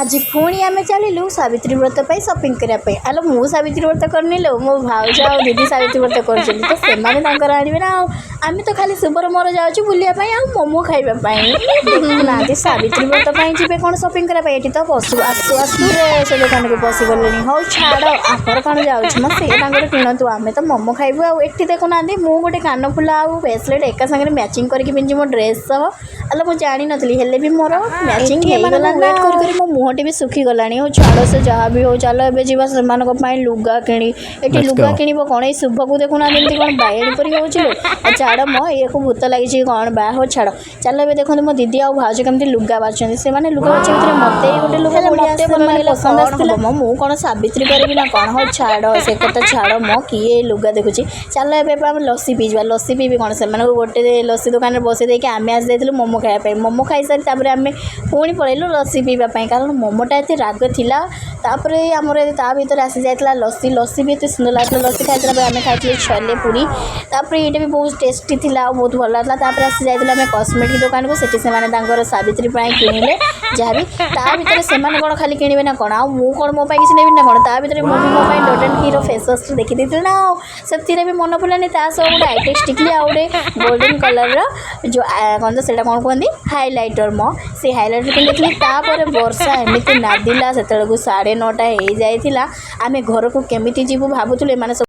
ଆଜି ପୁଣି ଆମେ ଚାଲିଲୁ ସାବିତ୍ରୀ ବ୍ରତ ପାଇଁ ସପିଂ କରିବା ପାଇଁ। ଆଲୋ, ମୁଁ ସାବିତ୍ରୀ ବ୍ରତ କରିନି ଲୋ, ମୋ ଭାଉଜ ଆଉ ଦିଦି ସାବିତ୍ରୀ ବ୍ରତ କରୁଛନ୍ତି। ତ ସେମାନେ ତାଙ୍କର ଆଣିବେ ନା ଆଉ ଆମେ ତ ଖାଲି ଶୁଭର ମୋର ଯାଉଛୁ ବୁଲିବା ପାଇଁ ଆଉ ମୋମୋ ଖାଇବା ପାଇଁ। ଦେଖୁନାହାନ୍ତି, ସାବିତ୍ରୀ ବ୍ରତ ପାଇଁ ଯିବେ କ'ଣ ସପିଂ କରିବା ପାଇଁ? ଏଠି ତ ପଶୁ ଆସୁ ଆସୁ ସେ ଦୋକାନକୁ ପଶିଗଲେଣି। ହଉ ଛାଡ଼, ଆମର କ'ଣ ଯାଉଛି ମ, ସେ ତାଙ୍କର କିଣନ୍ତୁ, ଆମେ ତ ମୋମୋ ଖାଇବୁ। ଆଉ ଏଠି ଦେଖୁନାହାନ୍ତି, ମୁଁ ଗୋଟେ କାନଫୁଲ ଆଉ ବ୍ରେସଲେଟ୍ ଏକା ସାଙ୍ଗରେ ମ୍ୟାଚିଂ କରିକି ପିନ୍ଧିଛି ମୋ ଡ୍ରେସ୍ ସହ। ଆଲୋ, ମୁଁ ଜାଣିନଥିଲି, ହେଲେ ବି ମୋର ମ୍ୟାଚିଂ ହେଇଗଲା। ୱେଟ୍ କରି କରି ମୋ ମୁହଁଟି ବି ଶୁଖିଗଲାଣି। ହଉ ଛାଡ଼, ସେ ଯାହା ବି ହଉ, ଚାଲ ଏବେ ଯିବା ସେମାନଙ୍କ ପାଇଁ ଲୁଗା କିଣି। ଏଠି Let's ଲୁଗା go. କିଣିବ କ'ଣ? ଏଇ ଶୁଭକୁ ଦେଖୁନାହାନ୍ତି, ଏମିତି କ'ଣ ବାଇଆଣୀ ପରି ହେଉଛି ଲୋ। ଆଉ ଛାଡ଼ ମ, ଇଏକୁ ଭୂତ ଲାଗିଛି କି କ'ଣ ବା। ହଉ ଛାଡ଼, ଚାଲ ଏବେ ଦେଖନ୍ତୁ ମୋ ଦିଦି ଆଉ ଭାଉଜ କେମିତି ଲୁଗା ବାଛୁଛନ୍ତି। ସେମାନେ ଲୁଗା ବାଛିବା ଭିତରେ ମୋତେ ଏଇ ଗୋଟେ ଲୁଗା ବଢ଼ିଆ, ମାନେ ପସନ୍ଦ ଆସିଥିଲା ମ। ମୁଁ କ'ଣ ସାବିତ୍ରୀ କରିବି ନା କ'ଣ? ହଉ ଛାଡ଼, ସେ କଥା ଛାଡ଼ ମ, କିଏ ଏ ଲୁଗା ଦେଖୁଛି? ଚାଲ ଏବେ ଆମେ ଲସି ପିଇଯିବା। ଲସି ପିଇବି କ'ଣ, ସେମାନଙ୍କୁ ଗୋଟେ ଲସି ଦୋକାନରେ ବସେଇ ଦେଇକି ଆମେ ଆସି ଯାଇଥିଲୁ ମୋମୋ ଖାଇବା ପାଇଁ। ମୋମୋ ଖାଇସାରି ତାପରେ ଆମେ ପୁଣି ପଳେଇଲୁ ଲସି ପିଇବା ପାଇଁ, କାରଣ ମୋମୋଟା ଏତେ ରାଗ ଥିଲା। ତାପରେ ଆମର ତା ଭିତରେ ଆସି ଯାଇଥିଲା ଲସି। ଲସି ବି ଏତେ ସୁନ୍ଦର ଲାଗୁଥିଲା। ଲସି ଖାଇସାରିଲା ପରେ ଆମେ ଖାଇଥିଲୁ ଛୋଲେ ପୁରୀ। ତାପରେ ଏଇଟା ବି ବହୁତ ଟେଷ୍ଟି ଥିଲା ଆଉ ବହୁତ ଭଲ ଲାଗୁଥିଲା। ତାପରେ ଆସି ଯାଇଥିଲୁ ଆମେ କସ୍ମେଟିକ୍ ଦୋକାନକୁ। ସେଠି ସେମାନେ ତାଙ୍କର ସାବିତ୍ରୀ ପାଇଁ କିଣିଲେ ଯାହାବି। ତା ଭିତରେ ସେମାନେ କ'ଣ ଖାଲି କିଣିବେ ନା କ'ଣ? ଆଉ ମୁଁ କ'ଣ ମୋ ପାଇଁ କିଛି ନେବି ନା କ'ଣ? ତା ଭିତରେ ମୁଁ ବି ମୋ ପାଇଁ ଡଟ୍ ଆଣ୍ଡ କିର ଫେସ୍ ୱାଶ୍ ଦେଖିଦେଇଥିଲି ନା, ଆଉ ସେଥିରେ ବି ମନେ ପଡ଼ିଲାନି। ତା ସହ ଗୋଟେ ଆଇଟେକ୍ସ ଟିକଲି ଆଉ ଗୋଟେ ଗୋଲ୍ଡେନ୍ କଲର୍ର ଯେଉଁ କ'ଣ ତ ସେଇଟା କ'ଣ କୁହନ୍ତି, ହାଇଲାଇଟର୍ ମ, ସେ ହାଇଲାଇଟର୍ କିଣିଦେଇଥିଲି। ତାପରେ ବର୍ଷା ଏମିତି ନାଦିଲା, ସେତେବେଳକୁ 9:30 ହେଇଯାଇଥିଲା। ଆମେ ଘରକୁ କେମିତି ଯିବୁ ଭାବୁଥିଲୁ। ଏମାନେ ସବୁ